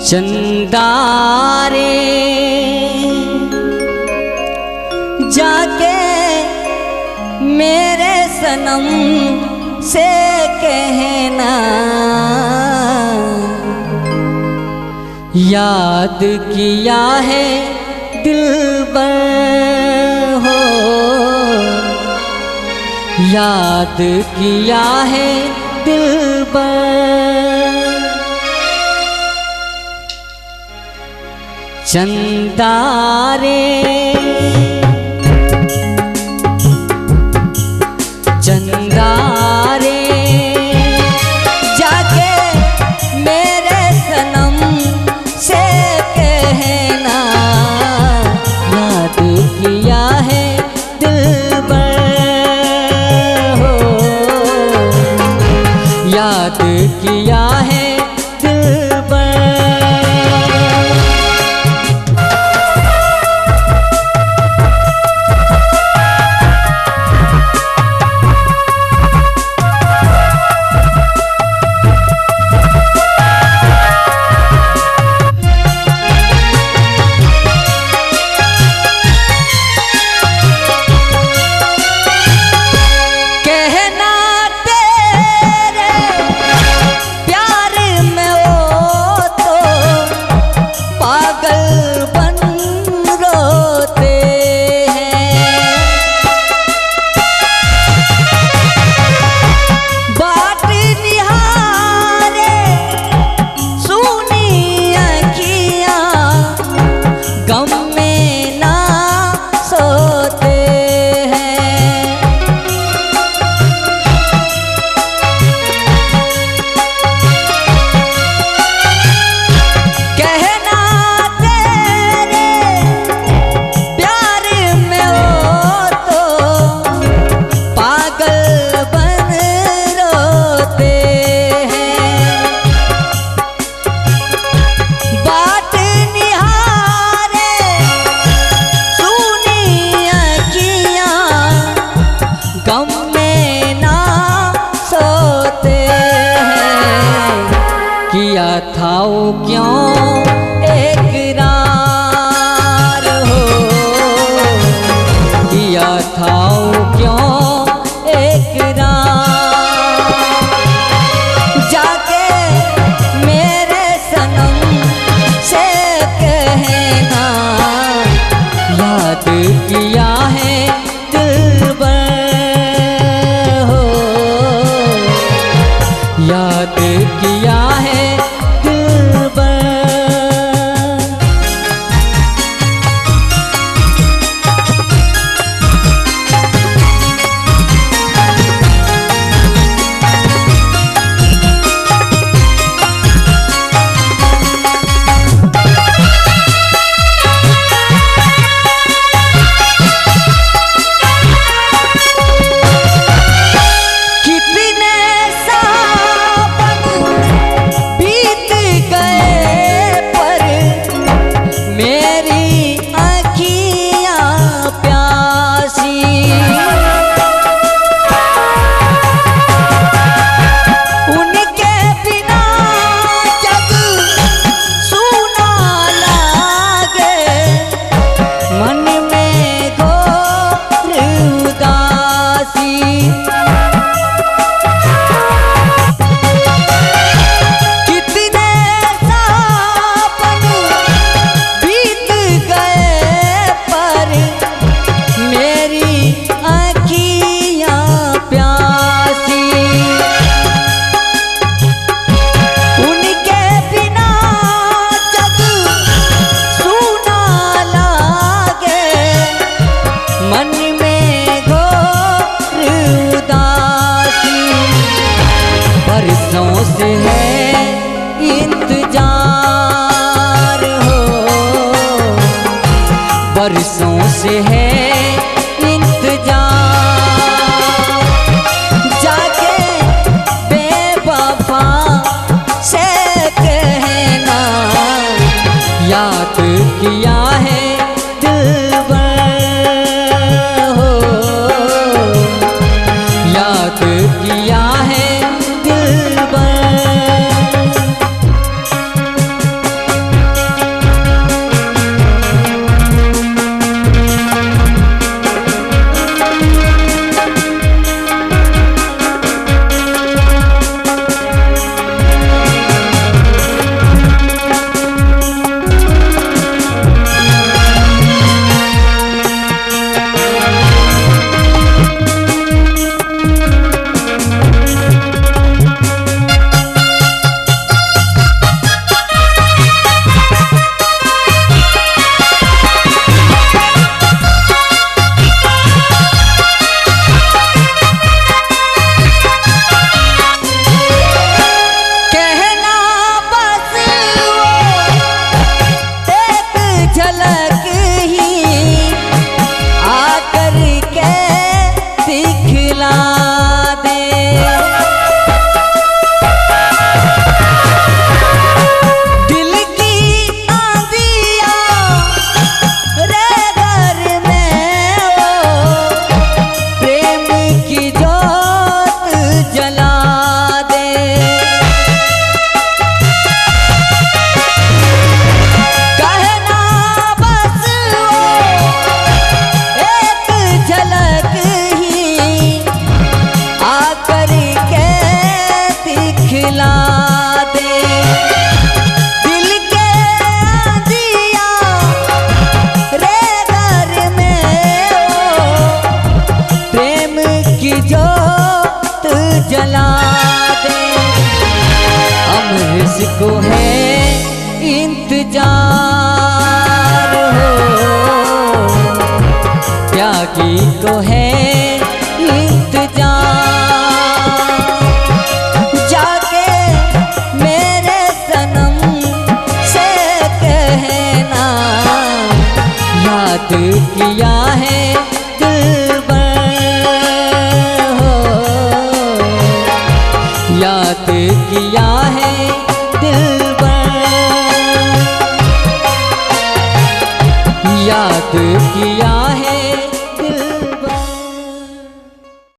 चंदा रे जाके मेरे सनम से कहना, याद किया है दिलबर हो, याद किया है दिलबर। चंदा रे चंदा रे जाके मेरे सनम से कहना, याद किया है दिलबर हो, याद किया है दिलबर। किया था वो क्यों इकरार हो, किया था वो क्यों इकरार। जाके मेरे सनम से कहना, याद किया है दिलबर हो, याद किया है दिलबर। बरसों से है इंतजार हो, बरसों से है इंतजार। जाके बेवफा से कहना, याद किया है दिलबर हो, याद किया है दिलबर। जिसको है इंतजार हो, त्यागी को है इंतजार। जाके मेरे सनम से कहना, याद किया है दिलबर हो, याद किया है दिलबर, याद किया।